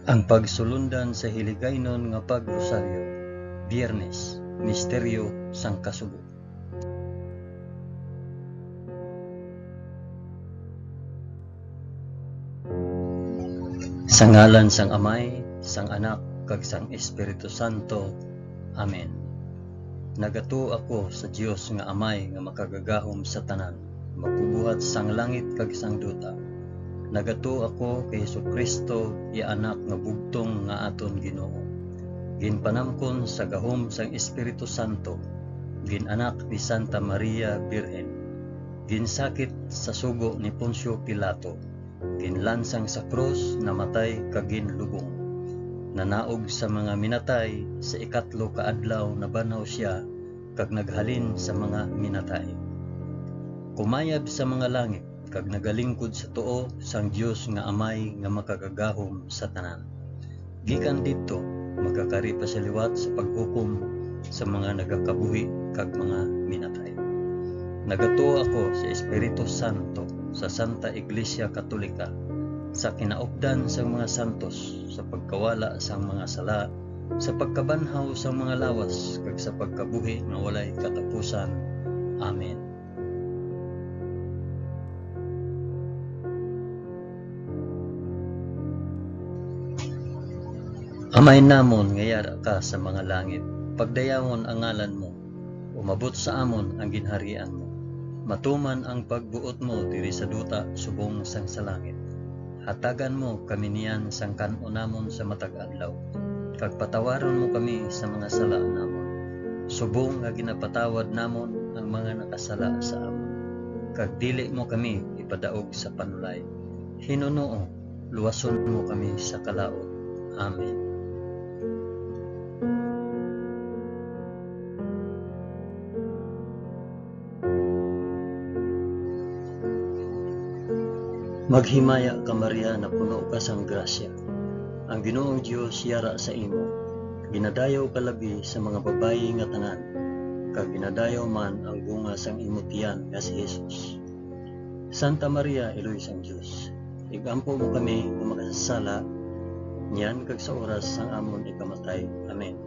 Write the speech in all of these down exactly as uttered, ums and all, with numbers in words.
Ang pagsulundan sa Hiligaynon nga Pag-Rosaryo, Biyernes, Misteryo sang Kasubo. Sa ngalan sang Amay, sang Anak, kag sang Espiritu Santo. Amen. Nagatuo ako sa Dios nga Amay nga makagagahom sa tanan, magbubuhat sang langit kag sang duta. Nagatuo ako kay Jesu-Cristo, iya Anak nga bugtong nga aton Ginoo. Ginpanamkon sa gahom sang Espiritu Santo, gin-anak ni Santa Maria Birhen, ginsakit sa sugo ni Poncio Pilato, ginlansang sa krus, namatay, kag ginlubong. Nanaog sa mga minatay, sa ikatlo ka adlaw nabanhaw sia, kag naghalin sa mga minatay. Kumayab sa mga langit, kag nagalingkod sa tuo sang Dios nga Amay nga makagagahom sa tanan. Gikan didto, magakari pa sia liwat sa paghukom sa mga nagakabuhi kag mga minatay. Nagatuo ako sa Espiritu Santo, sa Santa Iglesia Katolika, sa kinaupdan sang mga santos, sa pagkawala sang mga sala, sa pagkabanhaw sang mga lawas, kag sa pagkabuhi nga walay katapusan. Amen. Amay namon nga yara ka sa mga langit, pagdayawon ang ngalan mo, umabot sa amon ang ginharian mo, matuman ang pagbuot mo diri sa duta subong sang sa langit. Hatagan mo kami niyan sang kan-o namon sa matag adlaw, kag patawaron mo kami sa mga sala namon, subong nga ginapatawad namon ang mga nakasala sa amon. Kag dili mo kami ipadaog sa panulay. Hinunoo, luwason mo kami sa kalaut. Amen. Maghimaya ka, Maria, napuno ka sang grasya. Ang Ginoong Dios yara sa imo. Ginadayaw ka labi sa mga babayi nga tanan, kag ginadayaw man ang bunga sang imo tiyan nga si Jesus. Santa Maria, Iloy sang Dios, ig-ampo mo kami nga makasasala, niyan kag sa oras sang amon ikamatay. Amen.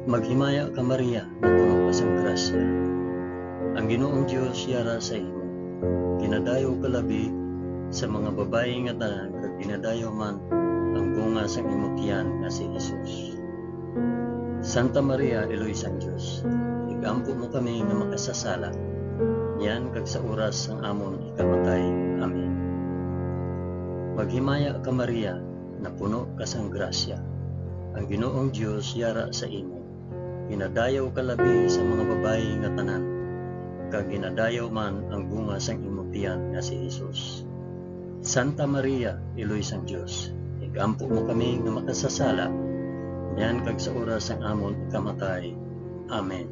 Maghimaya ka, Maria, napuno ka sang grasya. Ang Ginoong Dios yara sa imo. Ginadayaw ka labi sa mga babayi nga tanan, kag ginadayaw man ang bunga sang imo tiyan nga si Jesus. Santa Maria, Iloy sang Dios, ig-ampo mo kami nga makasasala, niyan kag sa oras sang amon ikamatay. Amen. Maghimaya ka, Maria, napuno ka sang grasya. Ang Ginoong Dios yara sa imo. Ginadayaw ka labi sa mga babayi nga tanan, kag ginadayaw man ang bunga sang imo tiyan nga si Jesus. Santa Maria, Iloy sang Dios, ig-ampo mo kami nga makasasala, niyan kag sa oras sang amon ikamatay. Amen.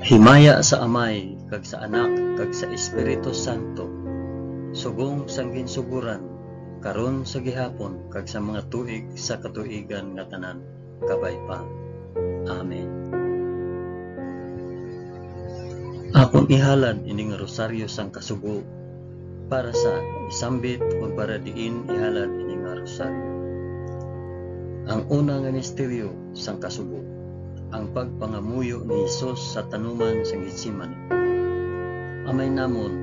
Himaya sa Amay, kag sa Anak, kag sa Espiritu Santo, subong sang ginsugoran, karon, sa gihapon, kag sa mga tuig sa katuigan nga tanan. Kabay pa. Amen. Akon ihalad ini nga rosaryo sang kasubo para sa isambit o para diin ihalad ini nga rosaryo. Ang una nga misteryo sang kasubo, ang pagpangamuyo ni Jesus sa tanuman sang Getsemani. Amay namon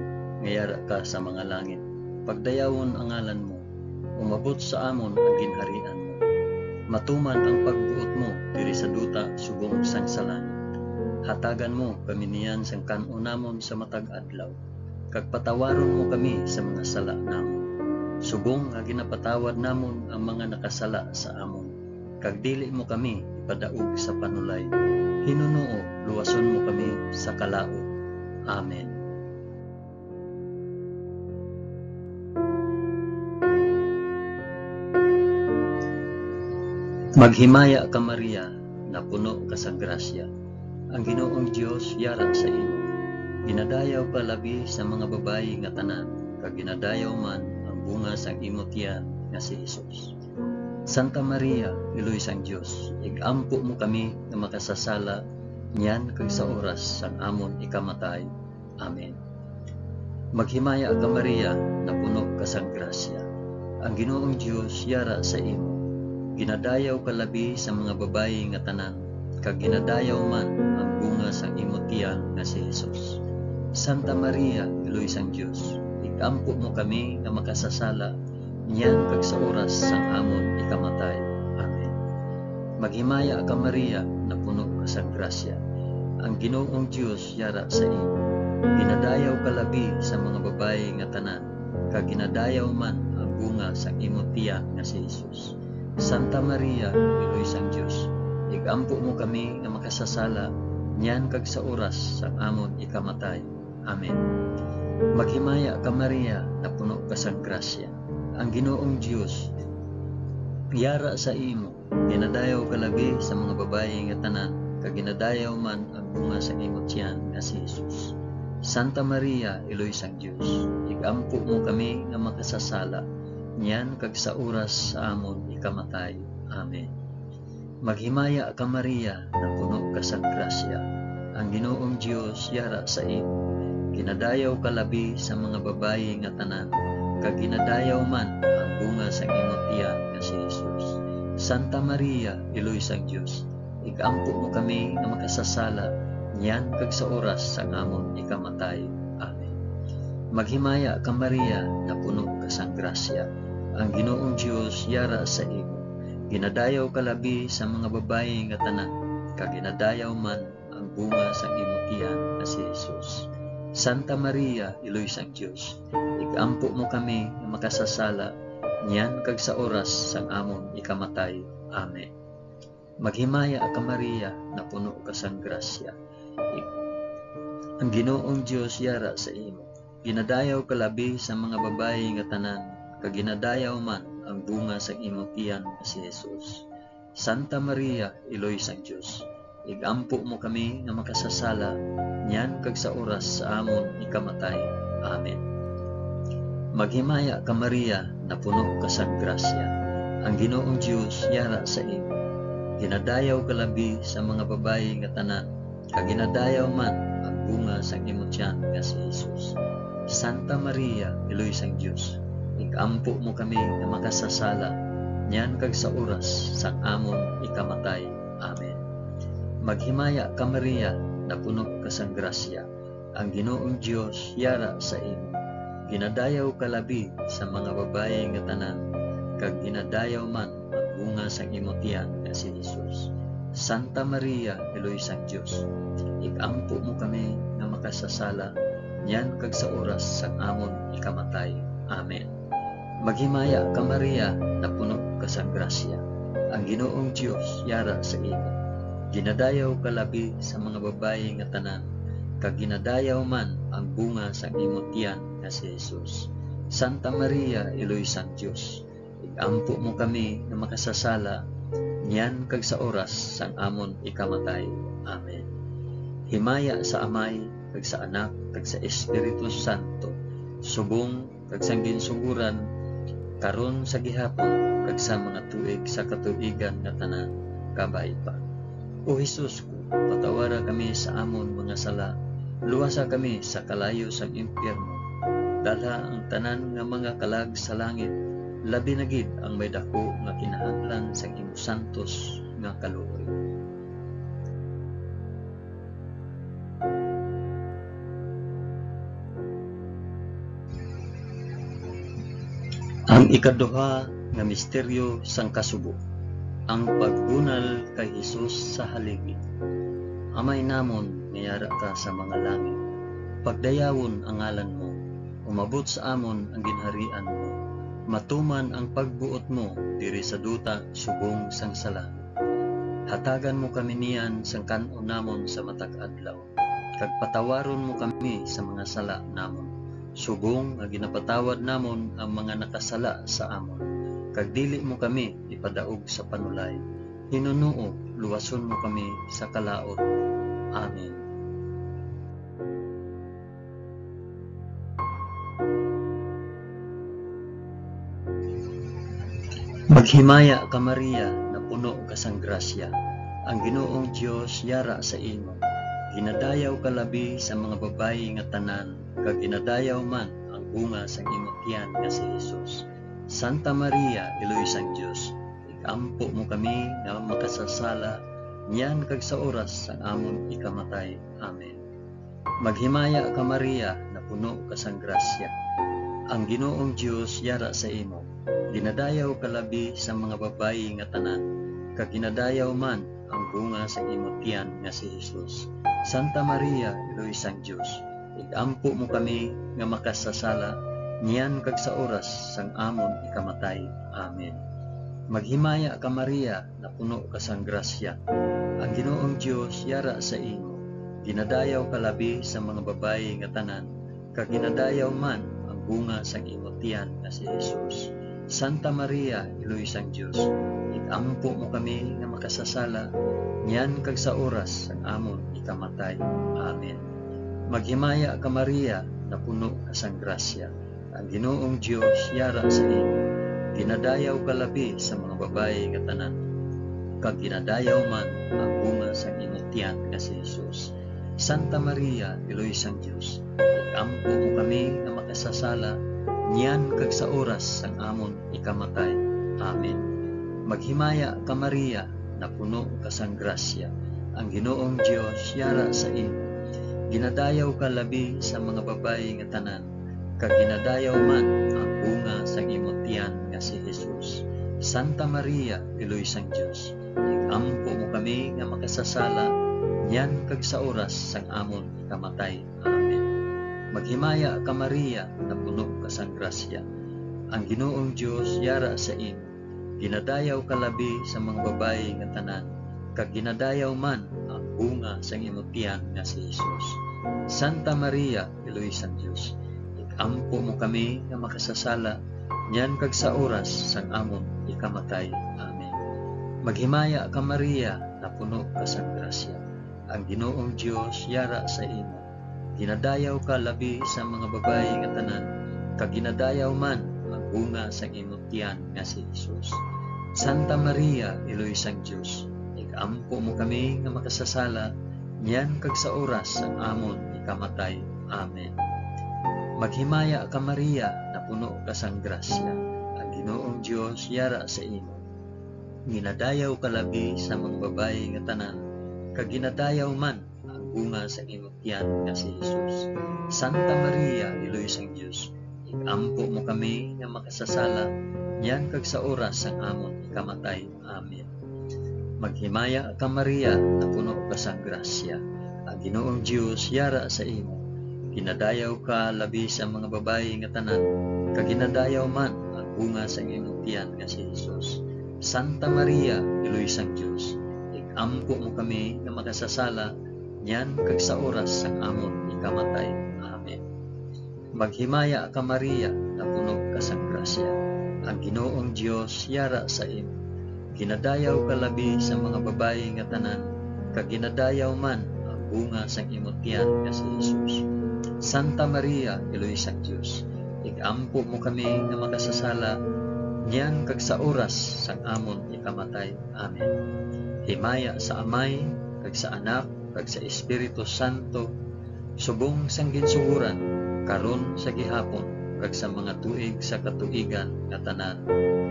nga yara ka sa mga langit, pagdayawon ang ngalan mo, umabot sa amon ang ginharian mo. Matuman ang pagbuot mo diri sa duta subong sang sa langit. Hatagan mo kami niyan sang kan-on namon sa matag adlaw, kag patawaron mo kami sa mga sala namon, subong nga ginapatawad namon ang mga nakasala sa amon, kag dili mo kami ipadaog sa panulay. Hinunoo, luwason mo kami sa kalaut. Amen. Maghimaya ka, Maria, napuno ka sa grasya. Ang Ginoong Dios yara sa imo. Ginadayaw ka labi sa mga babayi nga tanan, kag ginadayaw man ang bunga sang imo tiyan nga si Jesus. Santa Maria, Iloy sang Dios, ig-ampo mo kami nga makasasala niyan kag sa oras sang amon ikamatay. Amen. Maghimaya ka, Maria, napuno ka sang grasya. Ang Ginoong Dios yara sa imo. Ginadayaw ka labi sa mga babayi nga tanan, kag ginadayaw man ang bunga sang imo tiyan nga si Jesus. Santa Maria, Iloy sang Dios, ig-ampo mo kami nga makasasala niyan kag sa oras sang amon ikamatay. Amen. Maghimaya ka, Maria, napuno ka sang grasya. Ang Ginoong Dios yara sa imo. Ginadayaw ka labi sa mga babayi nga tanan, kag ginadayaw man ang bunga sang imo tiyan nga si Jesus. Santa Maria, Iloy sang Dios, ig-ampo mo kami nga makasasala niyan kag sa oras sang amon ikamatay. Amen. Maghimaya ka, Maria, napuno ka sang grasya. Ang Ginoong Dios yara sa imo. Ginadayaw ka labi sa mga babayi nga tanan, kag ginadayaw man ang bunga sa imo tiyan nga si Jesus. Santa Maria, Iloy sang Dios, ig-ampo mo kami nga makasasala niyan kag sa oras sa amon ikamatay. Amen. Maghimaya ka, Maria, napuno ka sang grasya. Ang Ginoong Dios yara sa imo. Ginadayaw ka labi sa mga babayi nga tanan, kag ginadayaw man ang bunga sang imo tiyan nga si Jesus. Santa Maria, Iloy sang Dios, ig-ampo mo kami nga makasasala niyan kag sa oras sang amon ikamatay. Amen. Maghimaya ka, Maria, napuno ka sang grasya. Ang Ginoong Dios yara sa imo. Ginadayaw ka labi sa mga babayi nga tanan, kag ginadayaw man ang bunga sang imo tiyan nga si Jesus. Santa Maria, Iloy sang Dios, ig-ampo mo kami nga makasasala niyan kag sa oras sang amon ikamatay. Amen. Maghimaya ka, Maria, napuno ka sang grasya. Ang Ginoong Dios yara sa imo. Ginadayaw ka labi sa mga babayi nga tanan, kag ginadayaw man ang bunga sang imo tiyan nga si Jesus. Santa Maria, Iloy sang Dios, ig-ampo mo kami nga makasasala niyan kag sa oras sa amon ikamatay. Amen. Maghimaya ka, Maria, napuno ka sang grasya. Ang Ginoong Dios yara sa imo. Ginadayaw ka labi sa mga babayi nga tanan, kag ginadayaw man ang bunga sang imo tiyan nga si Jesus. Santa Maria, Iloy sang Dios, ig-ampo mo kami nga makasasala niyan kag sa oras sang amon ikamatay. Amen. Maghimaya ka, Maria, napuno ka sang grasya. Ang Ginoong Dios yara sa imo. Ginadayaw ka labi sa mga babayi nga tanan, kag ginadayaw man ang bunga sang imo tiyan nga si Jesus. Santa Maria, Iloy sang Dios, ig-ampo mo kami nga makasasala niyan kag sa oras sang amon ikamatay. Amen. Maghimaya ka, Maria, napuno ka sang grasya. Ang Ginoong Dios yara sa imo. Ginadayaw ka labi sa mga babayi nga tanan, kag ginadayaw man ang bunga sang imo tiyan nga si Jesus. Santa Maria, Iloy sang Dios, ig-ampo mo kami nga makasasala niyan kag sa oras sang amon ikamatay. Amen. Himaya sa Amay, kag sa Anak, kag sa Espiritu Santo, subong kag sang ginsugoran, karon, sa gihapon, kag sa mga tuig sa katuigan nga tanan. Kabay pa. O Jesus ko, patawara kami sa amon mga sala, luwasa kami sa kalayo sang impyerno, dalha ang tanan nga mga kalag sa langit, labi na gid ang may daku nga kinahanglan sang imo santos nga kaluoy. Ang ikaduha nga misteryo sang kasubo, ang pagbunal kay Jesus sa haligi. Amay namon nga yara ka sa mga langit, pagdayawon ang ngalan mo, umabot sa amon ang ginharian mo, matuman ang pagbuot mo diri sa duta subong sang sa langit. Hatagan mo kami niyan sang kan-on namon sa matag adlaw, kag patawaron mo kami sa mga sala namon, subong nga ginapatawad namon ang mga nakasala sa amon, kag dili mo kami ipadaog sa panulay. Hinunoo, luwason mo kami sa kalaut. Amen. Himaya ka, Maria, napuno ka sang grasya, ang Ginoong Dios yara sa imo. Ginadayaw ka labi sa mga babayi nga tanan, kag ginadayaw man ang bunga sang imo tiyan nga si Jesus. Santa Maria, Iloy sang Dios, ig-ampo mo kami nga makasasala, niyan kag sa oras sang amon ikamatay. Amen. Maghimaya ka, Maria, napuno ka sang grasya. Ang Ginoong Dios yara sa imo. Ginadayaw ka labi sa mga babayi nga tanan, kag ginadayaw man ang bunga sang imo tiyan nga si Jesus. Santa Maria, Iloy sang Dios, ig-ampo mo kami nga makasasala, niyan kag sa oras sang amon ikamatay. Amen. Maghimaya ka, Maria, napuno ka sang grasya. Ang Ginoong Dios yara sa imo. Ginadayaw ka labi sa mga babayi nga tanan, kag ginadayaw man ang bunga sang imo tiyan nga si Jesus. Santa Maria, Iloy sang Dios, ig-ampo mo kami nga makasasala, niyan kag sa oras sang amon ikamatay. Amen. Maghimaya ka, Maria, napuno ka sang grasya. Ang Ginoong Dios yara sa imo. Ginadayaw ka labi sa mga babayi nga tanan, kag ginadayaw man ang bunga sang imo tiyan nga si Jesus. Santa Maria, Iloy sang Dios, ig-ampo mo kami nga makasasala, niyan kag sa oras sang amon ikamatay. Amen. Maghimaya ka, Maria, napuno ka sang grasya. Ang Ginoong Dios yara sa imo. Ginadayaw ka labi sa mga babayi nga tanan, kag ginadayaw man ang bunga sang imo tiyan nga si Jesus. Santa Maria, Iloy sang Dios, ig-ampo mo kami nga makasasala, niyan kag sa oras sang amon ikamatay. Amen. Maghimaya ka, Maria, napuno ka sang grasya. Ang Ginoong Dios yara sa imo. Ginadayaw ka labi sa mga babayi nga tanan, kag ginadayaw man ang bunga sang imo tiyan nga si Jesus. Santa Maria, Iloy sang Dios, ig-ampo mo kami nga makasasala, niyan kag sa oras sang amon ikamatay. Amen. Maghimaya ka, Maria, napuno ka sang grasya. Ang Ginoong Dios yara sa imo. Ginadayaw ka labi sa mga babayi nga tanan, kag ginadayaw man ang bunga sang imo tiyan nga si Jesus. Santa Maria, Iloy sang Dios, ig-ampo mo kami nga makasasala, niyan kag sa oras sang amon ikamatay. Amen. Maghimaya ka, Maria, napuno ka sang grasya. Ang Ginoong Dios yara sa imo. Ginadayaw ka labi sa mga babayi nga tanan, kag ginadayaw man ang bunga sang imo tiyan nga si Jesus. Santa Maria, Iloy sang Dios, ig-ampo mo kami nga makasasala, niyan kag sa oras sang amon ikamatay. Amen. Maghimaya ka, Maria, napuno ka sang grasya. Ang Ginoong Dios yara sa imo. Ginadayaw ka labi sa mga babayi nga tanan, kag ginadayaw man ang bunga sang imo tiyan nga si Jesus. Santa Maria, Iloy sang Dios, ig-ampo mo kami nga makasasala, niyan kag sa oras sang amon ikamatay. Amen. Maghimaya ka, Maria, napuno ka sang grasya. Ang Ginoong Dios yara sa imo. Ginadayaw ka labi sa mga babayi nga tanan, kag ginadayaw man ang bunga sang imo tiyan nga si Jesus. Santa Maria, Iloy sang Dios, ig-ampo mo kami nga makasasala, niyan kag sa oras sang amon ikamatay. Amen. Himaya sa Amay, kag sa Anak, kag sa Espiritu Santo, subong sang ginsugoran, karon, sa gihapon, kag sa mga tuig sa katuigan nga tanan.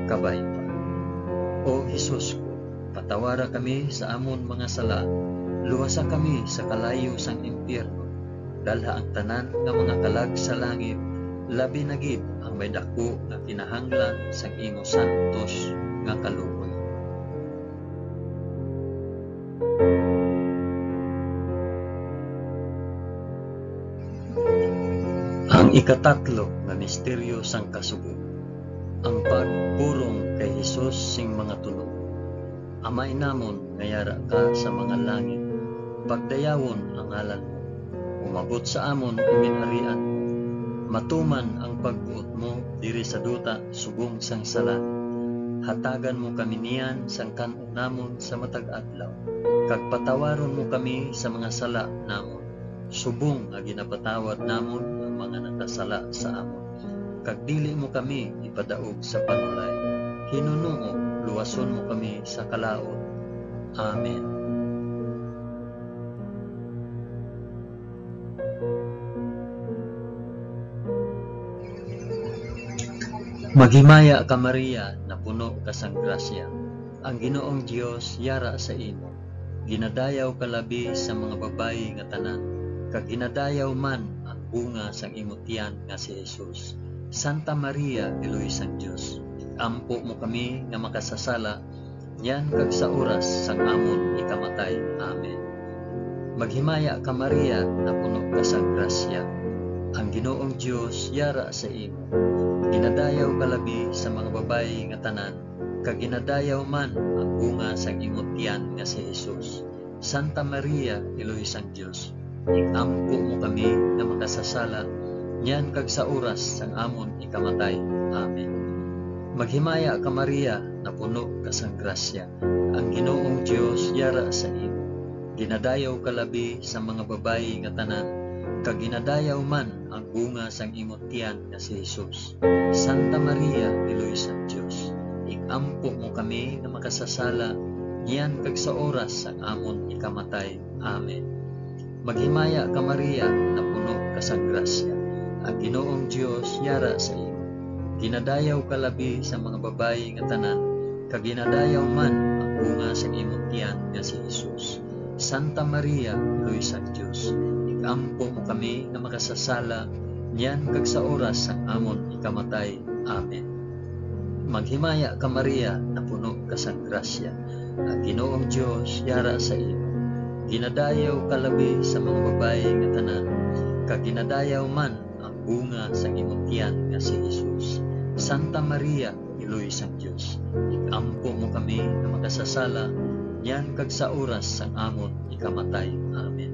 Kabay pa. O Jesus ko, patawara kami sa amon mga sala, luwasa kami sa kalayo sang impyerno, dalha ang tanan nga mga kalag sa langit, labi na gid ang may daku nga kinahanglan sang imo santos nga kaluoy. Ang ikatatlo nga misteryo sang kasubo, ang pagpurong kay Jesus sing mga tuno. Amay namon nga yara ka sa mga langit, pagdayawon ang ngalan mo. Umabot sa amon ang ginharian mo. Matuman ang pagbuot mo diri sa duta subong sang sala. Hatagan mo kami niyan sang kan-on namon sa matag adlaw, kag patawaron mo kami sa mga sala namon, subong nga ginapatawad namon ang mga nakasala sa amon. Kag dili mo kami ipadaog sa panulay, Hinunoo, luwason mo kami sa kalaut. Amen. Maghimaya ka, Maria, napuno ka sang grasya. Ang Ginoong Dios yara sa imo. Ginadayaw ka labi sa mga babayi nga tanan, kag ginadayaw man ang bunga sang imo tiyan nga si Jesus. Santa Maria, Iloy sang Dios, ig-ampo mo kami nga makasasala, niyan kag sa oras sang amon ikamatay. Amen. Maghimaya ka, Maria, napuno ka sang grasya. Ang Ginoong Dios yara sa imo. Ginadayaw ka labi sa mga babayi nga tanan, kag ginadayaw man ang bunga sang imo tiyan nga si Jesus. Santa Maria, Iloy sang Dios, ig-ampo mo kami nga makasasala, niyan kag sa oras sang amon ikamatay. Amen. Maghimaya ka, Maria, napuno ka sang grasya. Ang Ginoong Dios yara sa imo. Ginadayaw ka labi sa mga babayi nga tanan, kag ginadayaw man ang bunga sang imo tiyan nga si Jesus. Santa Maria, Iloy sang Dios, ig-ampo mo kami nga makasasala, niyan kag sa oras sang amon ikamatay. Amen. Maghimaya ka, Maria, napuno ka sang grasya. Ang Ginoong Dios yara sa imo. Ginadayaw ka labi sa mga babayi nga tanan, kag ginadayaw man ang bunga sang imo tiyan nga si Jesus. Santa Maria, Iloy sang Dios, ig-ampo mo kami nga makasasala, niyan kag sa oras sang amon ikamatay. Amen. Maghimaya ka, Maria, napuno ka sang grasya. Ang Ginoong Dios yara sa imo. Ginadayaw ka labi sa mga babayi nga tanan, kag ginadayaw man ang bunga sang imo tiyan nga si Jesus. Santa Maria, Iloy sang Dios, ig-ampo mo kami nga makasasala, niyan kag sa oras sang amon ikamatay. Amen.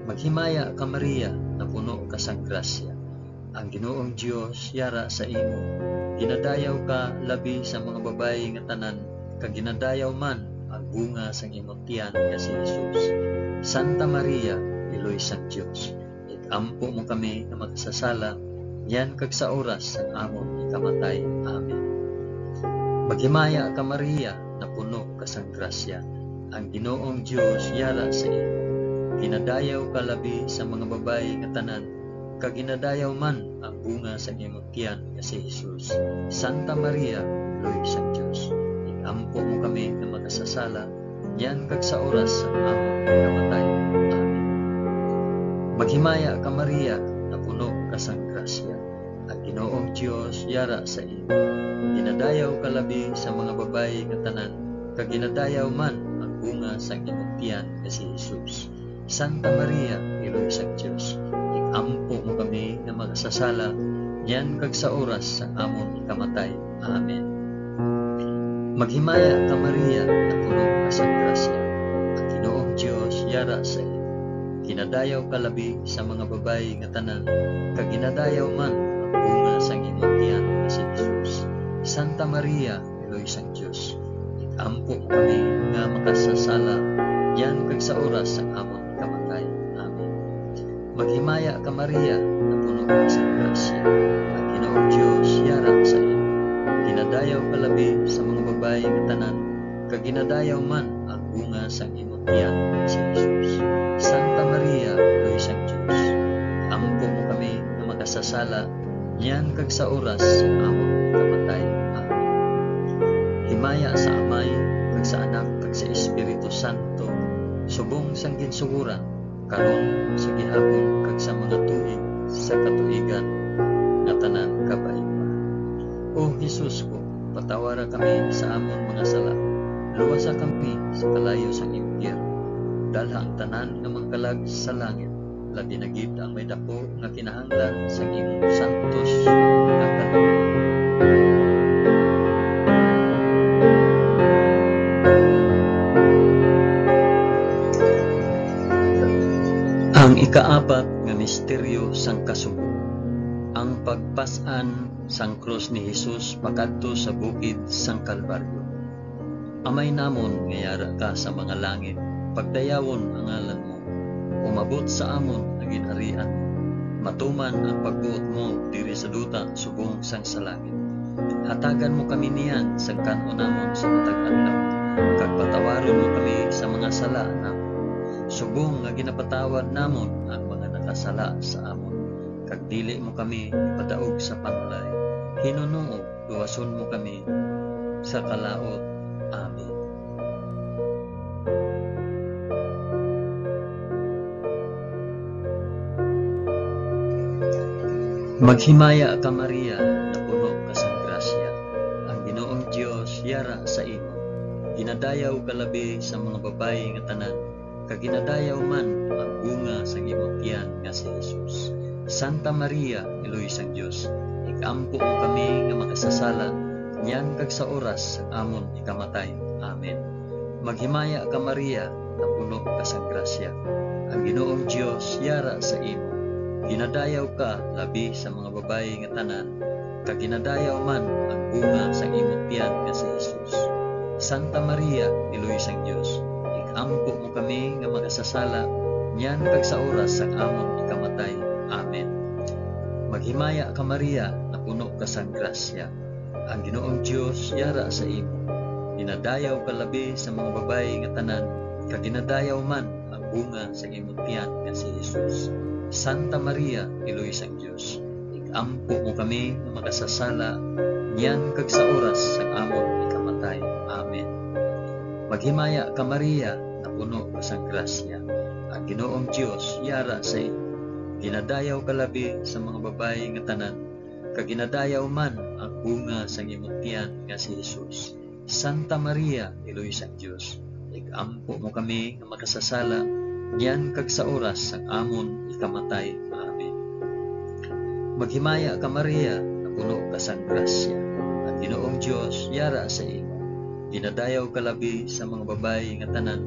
Maghimaya ka, Maria, napuno ka sang grasya. Ang Ginoong Dios yara sa imo. Ginadayaw ka labi sa mga babayi nga tanan, kag ginadayaw man ang bunga sang imo tiyan nga si Jesus. Santa Maria, Iloy sang Dios, ig-ampo mo kami nga makasasala, niyan kag sa oras sang amon ikamatay. Amen. Maghimaya ka, Maria, napuno ka sang grasya. Ang Ginoong Dios yara sa imo. Ginadayaw ka labi sa mga babayi nga tanan, kag ginadayaw man ang bunga sang imo tiyan nga si Jesus. Santa Maria, Iloy sang Dios, ig-ampo mo kami nga makasasala, niyan kag sa oras sang amon pagkamatay. Amen. Maghimaya ka, Maria, napuno ka sang grasya. Ang Ginoong Dios yara sa imo. Ginadayaw ka labi sa mga babayi nga tanan, kag ginadayaw man ang bunga sang imong tiyan nga si Jesus. Santa Maria, Iloy sang Dios, ig-ampo mo kami nga makasasala, niyan kag sa oras sang amon ikamatay. Amen. Maghimaya ka, Maria, napuno ka sang grasya. Ang Ginoong Dios yara sa imo. Ginadayaw ka labi sa mga babayi nga tanan, kag ginadayaw man ang bunga sang imong tiyan nga si Jesus. Santa Maria, Iloy sang Dios, ig-ampo mo kami nga makasasala, niyan kag sa oras sang amon kamatay. Amen. Maghimaya ka, Maria, napuno ka sang grasya. Ang Ginoong Dios yara sa imo. Ginadayaw ka labi sa mga babayi nga tanan, kag ginadayaw man ang bunga sang imong tiyan, si Jesus. Santa Maria, Iloy sang Dios, ampo mo kami nga makasasala, niyan kag sa oras sang amon kamatay. Amen. Himaya sa Amay, kag sa Anak, kag sa Espiritu Santo, subong sang ginsugoran, karon, sa gihapon, kag sa mga tuig sa katuigan nga tanan. Kabay pa. O Jesus ko, patawara kami sa amon mga sala, luwasa kami sa kalayo sang impyerno, dalha ang tanan nga mga kalag sa langit, labi na gid ang may daku nga kinahanglan sang imong santos nga kaluoy. Ang ikaapat nga misteryo sang kasubo, ang pagpas-an sang krus ni Jesus pakadto sa bukid sang Kalbaryo. Amay namon nga yara ka sa mga langit, pagdayawon ang ngalan mo. Umabot sa amon ang ginharian mo. Matuman ang pagbuot mo diri sa duta subong sang sa langit. Hatagan mo kami niyan sang kan-on namon sa matag adlaw, kag patawaron mo kami sa mga sala namon, subong nga ginapatawad namon ang mga nakasala sa amon. Kag dili mo kami ipadaog sa panulay, hinunoog luwason mo kami sa kalaut. Amen. Maghimaya ka, Maria, nga puno ka sang grasya. Ang Ginoong Dios yara sa imo. Ginadayaw ka labi sa mga babayi nga tanan, kag ginadayaw man ang bunga sang imong tiyan nga si Jesus. Santa Maria, Iloy sang Dios, ig-ampo mo kami nga makasasala, niyan kag sa oras sang amon ikamatay. Amen. Maghimaya ka, Maria, nga puno ka sang grasya. Ang Ginoong Dios yara sa imo. Ginadayaw ka labi sa mga babayi nga tanan, kag ginadayaw man ang bunga sang imong tiyan nga si Jesus. Santa Maria, Iloy sang Dios, ig-ampo mo kami nga makasasala, niyan kag sa oras sang amon ikamatay. Amen. Maghimaya ka, Maria, nga puno ka sang grasya. Ang Ginoong Dios yara sa imo. Ginadayaw ka labi sa mga babayi nga tanan, kag ginadayaw man ang bunga sang imong tiyan nga si Jesus. Santa Maria, Iloy sang Dios, ig-ampo mo kami nga makasasala, niyan kag sa oras sang amon ikamatay. Amen. Maghimaya ka, Maria, nga puno ka sang grasya. Ang Ginoong Dios yara sa imo. Ginadayaw ka labi sa mga babayi nga tanan, kag ginadayaw man ang bunga sang imong tiyan nga si Jesus. Santa Maria, Iloy sang Dios, ig-ampo mo kami nga makasasala, niyan kag sa oras sang amon ikamatay. Amen. Maghimaya ka, Maria, nga puno ka sang grasya. Ang Ginoong Dios yara sa imo. Ginadayaw ka labi sa mga babayi nga tanan,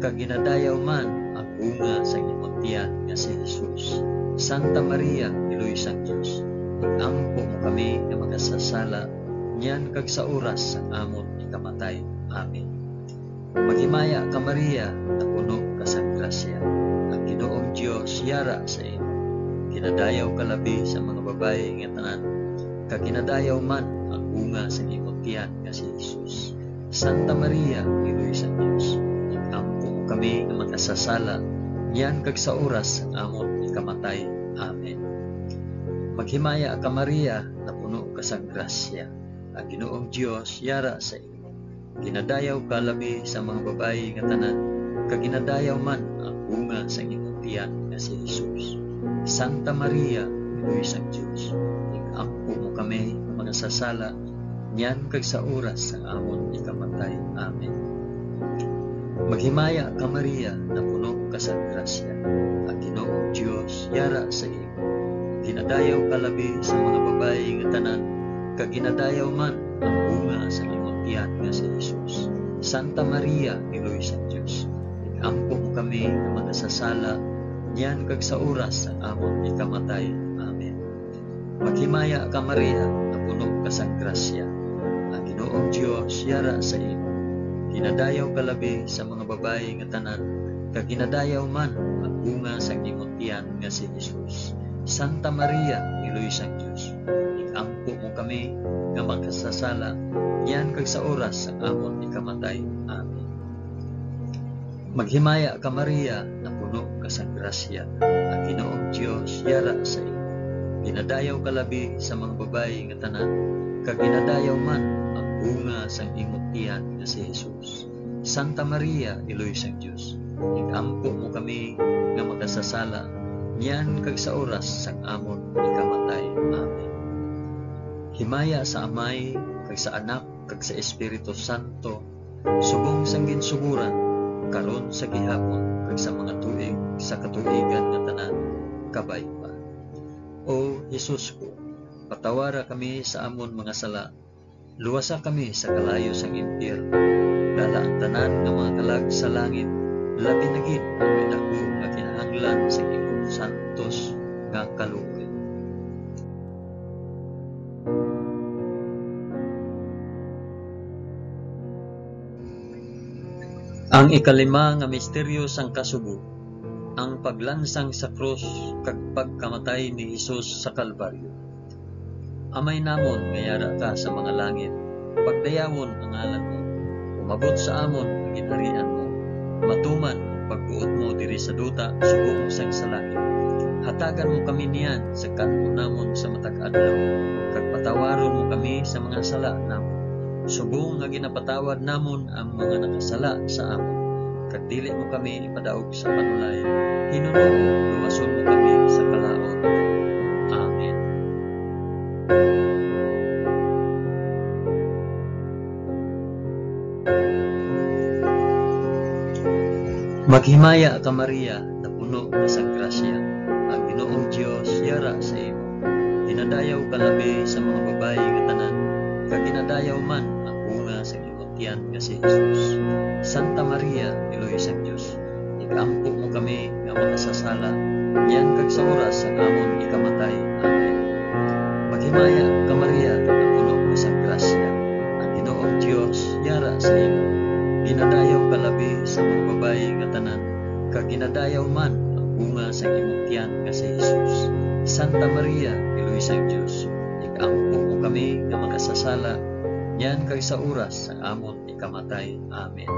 kag ginadayaw man ang bunga sang imong tiyan nga si Jesus. Santa Maria, Iloy sang Dios, ig-ampo mo kami nga makasasala, niyan kag sa oras sang amon ikamatay. Amen. Maghimaya ka, Maria, nga puno ka sang grasya. Ang Ginoong Dios yara sa imo. Ginadayaw ka labi sa mga babayi nga tanan, kag ginadayaw man ang bunga sang imong tiyan nga si Jesus. Santa Maria, Iloy sang Dios, ig-ampo mo kami nga makasasala, niyan kag sa oras sang amon ikamatay. Amen. Maghimaya ka, Maria, nga puno ka sang grasya. Ang Ginoong Dios yara sa imo. Ginadayaw ka labi sa mga babayi nga tanan, kag ginadayaw man ang bunga sang imong tiyan nga si Jesus. Santa Maria, Iloy sang Dios, ig-ampo mo kami nga makasasala, niyan kag sa oras sang amon ikamatay. Amen. Maghimaya ka, Maria, nga puno ka sa grasya. Ang Ginoong Dios yara sa imo. Ginadayaw ka labi sa mga babayi nga tanan, kag ginadayaw man ang bunga sa imong tiyan nga si Jesus. Santa Maria, Iloy sang Dios, ig-ampo mo kami nga makasasala, niyan kag sa oras sang amon ikamatay. Amen. Maghimaya ka, Maria, nga puno ka sang grasya. Ang Ginoong Dios yara sa imo. Ginadayaw ka labi sa mga babayi nga tanan, kag ginadayaw man ang bunga sang imong tiyan nga si Jesus. Santa Maria, Iloy sang Dios, ig-ampo mo kami nga makasasala, niyan kag sa oras sang amon ikamatay. Amen. Maghimaya ka, Maria, nga puno ka sang grasya. Ang Ginoong Dios yara sa imo. Ginadayaw ka labi sa mga babayi nga tanan, kag ginadayaw man ang bunga sang imong tiyan nga si Jesus. Santa Maria, Iloy sang Dios, ig-ampo mo kami nga makasasala, niyan kag sa oras sang amon ikamatay. Amen. Himaya sa Amay, kag sa Anak, kag sa Espiritu Santo, subong sang ginsugoran, karon, sa gihapon, kag sa mga tuig sa katuigan nga tanan. Kabay pa. O Jesus ko, patawara kami sa amon mga sala, luwasa kami sa kalayo sang impyerno, dala ang tanan nga mga kalag sa langit, labi na gid ang may daku nga kinahanglan sa imong santos nga kaluoy. Ang ikalima nga misteryo sang kasubo, ang paglansang sa krus kag pagkamatay ni Jesus sa Kalbaryo. Amay namon nga yara ka sa mga langit, pagdayawon ang ngalan mo. Umabot sa amon ang ginharian mo. Matuman ang pagbuot mo diri sa duta subong sang sa langit. Hatagan mo kami niyan sa kan-o namon sa matag adlaw, kag patawaron mo kami sa mga sala namon, subong nga ginapatawad namon ang mga nakasala sa amon, kag dili mo kami ipadaog sa panulay. Hinunoo, luwason mo kami sa kalaut. Amen. Maghimaya ka, Maria, napuno ka sang grasya. Ang Ginoong Dios yara sa imo. Ginadayaw ka labi sa mga babayi nga tanan, kag ginadayaw man ang bunga sa imong tiyan nga si Jesus. Santa Maria, Iloy sang Dios, ig-ampo mo kami nga makasasala, niyan kag sa oras sang amon ikamatay. Amen. Maghimaya ka, Maria, napuno ka sang grasya, ang Ginoong Dios yara sa imo. Ginadayaw ka labi sa mga babayi nga tanan, kag ginadayaw man ang bunga sang imong tiyan nga si Jesus. Santa Maria, Iloy sang Dios, ig-ampo mo kami nga makasasala, niyan kag sa oras sang amon ikamatay. Amen.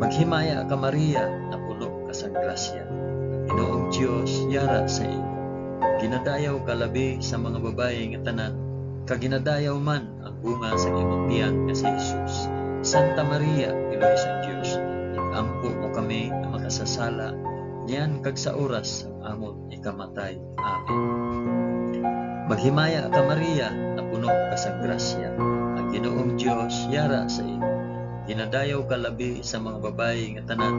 Maghimaya ka, Maria, napuno ka sang grasya. Ang Ginoong Dios yara sa imo. Ginadayaw ka labi sa mga babayi nga tanan, kag ginadayaw man ang bunga sa imong tiyan nga si Jesus. Santa Maria, Iloy sang Dios, ig-ampo mo kami nga makasasala, niyan kag sa oras sang amon ikamatay. Amen. Maghimaya ka, Maria, napuno ka sang grasya. Ang Ginoong Dios yara sa imo. Ginadayaw ka labi sa mga babayi nga tanan,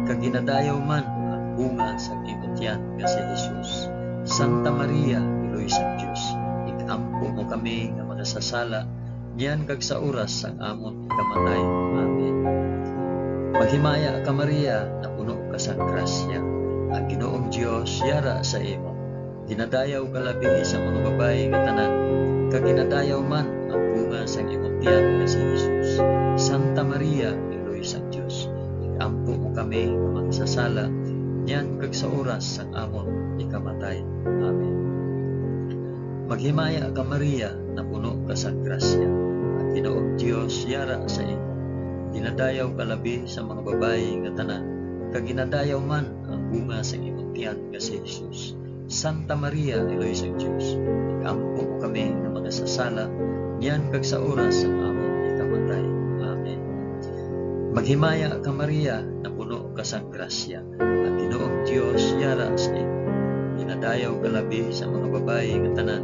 kag ginadayaw man ang bunga sang imong tiyan nga si Jesus. Santa Maria, Iloy sang Dios, ig-ampo mo kami nga makasasala, niyan kag sa oras sang amon ikamatay. Amen. Maghimaya ka, Maria, napuno ka sang grasya. Ang Ginoong Dios yara sa imo. Ginadayaw ka labi sa mga babayi nga tanan, kag ginadayaw man ang bunga sang imong tiyan nga si Jesus. Santa Maria, Iloy sang Dios, ig-ampo mo kami nga makasasala, niyan kag sa oras sang amon ikamatay. Amen. Maghimaya ka, Maria, napuno ka sang grasya. Ang Ginoong Dios yara sa imo. Ginadayaw ka labi sa mga babayi nga tanan, kag ginadayaw man ang bunga sang imong tiyan nga si Jesus. Santa Maria, Iloy sang Dios, ig-ampo mo kami nga makasasala, niyan kag sa oras sang amon ikamatay. Amen. Maghimaya ka, Maria, napuno ka sang grasya. Ang Ginoong Dios yara sa imo. Ginadayaw ka labi sa mga babayi nga tanan,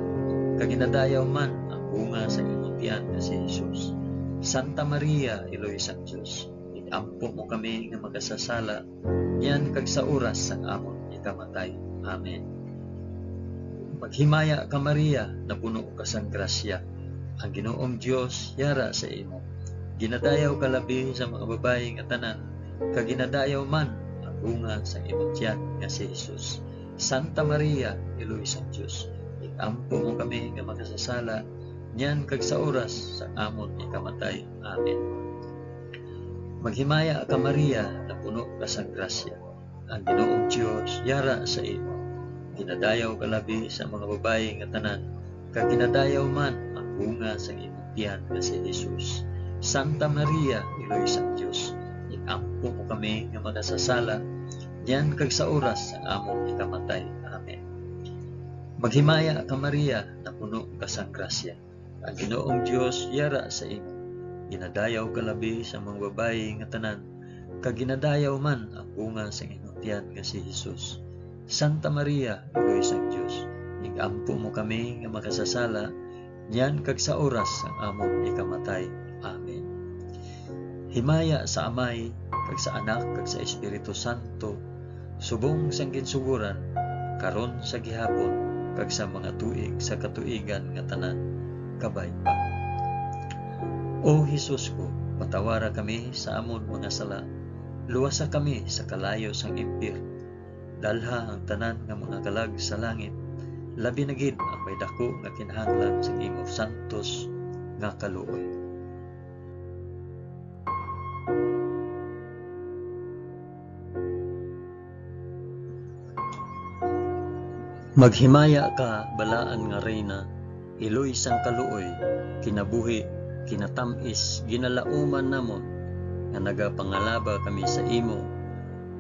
kag ginadayaw man ang bunga sang imong tiyan nga si Jesus. Santa Maria, Iloy sang Dios, ig-ampo mo kami nga makasasala, niyan kag sa oras sang amon ikamatay. Amen. Maghimaya ka, Maria, napuno ka sang grasya. Ang Ginoong Dios yara sa imo. Ginadayaw ka labi sa mga babayi nga tanan, kag ginadayaw man ang bunga sang imong tiyan nga si Jesus. Santa Maria, Iloy sang Dios, ig-ampo mo kami nga makasasala, niyan kag sa oras sang amon ikamatay. Amen. Maghimaya ka, Maria, napuno ka sang grasya. Ang Ginoong Dios yara sa imo. Ginadayaw ka labi sa mga babayi nga tanan, kag ginadayaw man ang bunga sang imong tiyan nga si Jesus. Santa Maria, Iloy sang Dios, ig-ampo mo kami nga makasasala, niyan kag sa oras sang amon ikamatay. Amen. Maghimaya ka, Maria, napuno ka sang grasya. Ang Ginoong Dios yara sa imo. Ginadayaw ka labi sa mga babayi nga tanan, kag ginadayaw man ang bunga sang imong tiyan nga si Jesus. Santa Maria, Iloy sang Dios, ig-ampo mo kami nga makasasala, niyan kag sa oras sang amon ikamatay. Amen. Himaya sa Amay, kag sa Anak, kag sa Espiritu Santo, subong sang ginsugoran, karon, sa gihapon, kag sa mga tuig sa katuigan nga tanan. Kabay pa. O Jesus ko, patawara kami sa amon mga sala, luwasa kami sa kalayo sang impyerno, dalha ang tanan nga mga kalag sa langit, labi na gid ang may daku nga kinahanglan sa imong santos nga kaluoy. Maghimaya ka, balaan nga Reyna, Iloy sang kaluoy, kinabuhi, kinatam-is, ginalauman namon, nga nagapangalaba kami sa imo,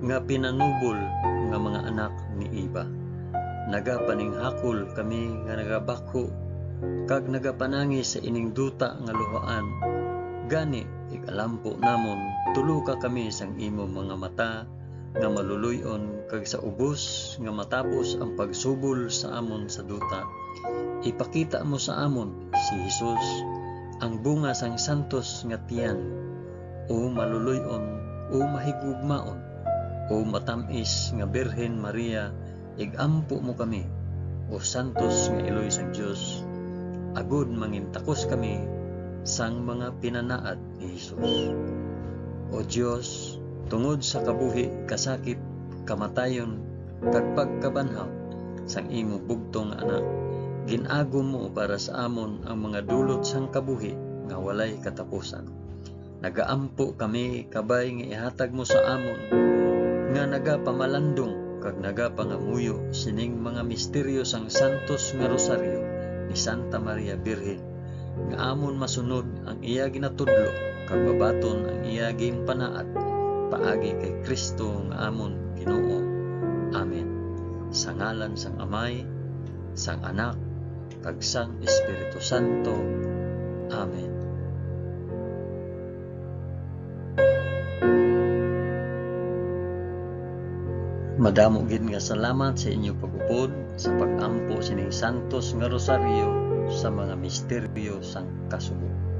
nga pinanubol nga mga anak ni Eva. Nagapaninghakol kami nga nagabakho, kag nagapanangi sa ining duta nga luhaan. Gani, ig-alampo namon, tuloka kami sang imo mga mata nga maluloy-on, kag sa ubos nga matapos ang pagsubol sa amon sa duta, ipakita mo sa amon si Jesus, ang bunga sang santos nga tiyan. O maluloy-on, o mahigugmaon, o matam-is nga Birhen Maria, ig-ampo mo kami, o santos nga iloy sang Dios, agod mangintakos kami sang mga pinanaad ni Jesus. O Dios, tungod sa kabuhi, kasakit, kamatayon, kag pagkabanhaw sang imo bugtong nga Anak, gin-agom mo para sa amon ang mga dulot sang kabuhi nga walay katapusan. Nagaampo kami kabay nga ihatag mo sa amon nga nagapamalandong kag nagapangamuyo sining mga misteryo sang Santos nga Rosaryo ni Santa Maria Birhen, nga amon masunod ang iya ginatudlo kag mabaton ang iya ginpanaad paagi kay Cristo nga amon Ginoo. Amen. Sa ngalan sang Amay, sang Anak, kag sang Espiritu Santo. Amen. Madamo gid nga salamat sa inyo pag-upod sa pag-ampo sining santos nga rosaryo sa mga misteryo sang kasubo.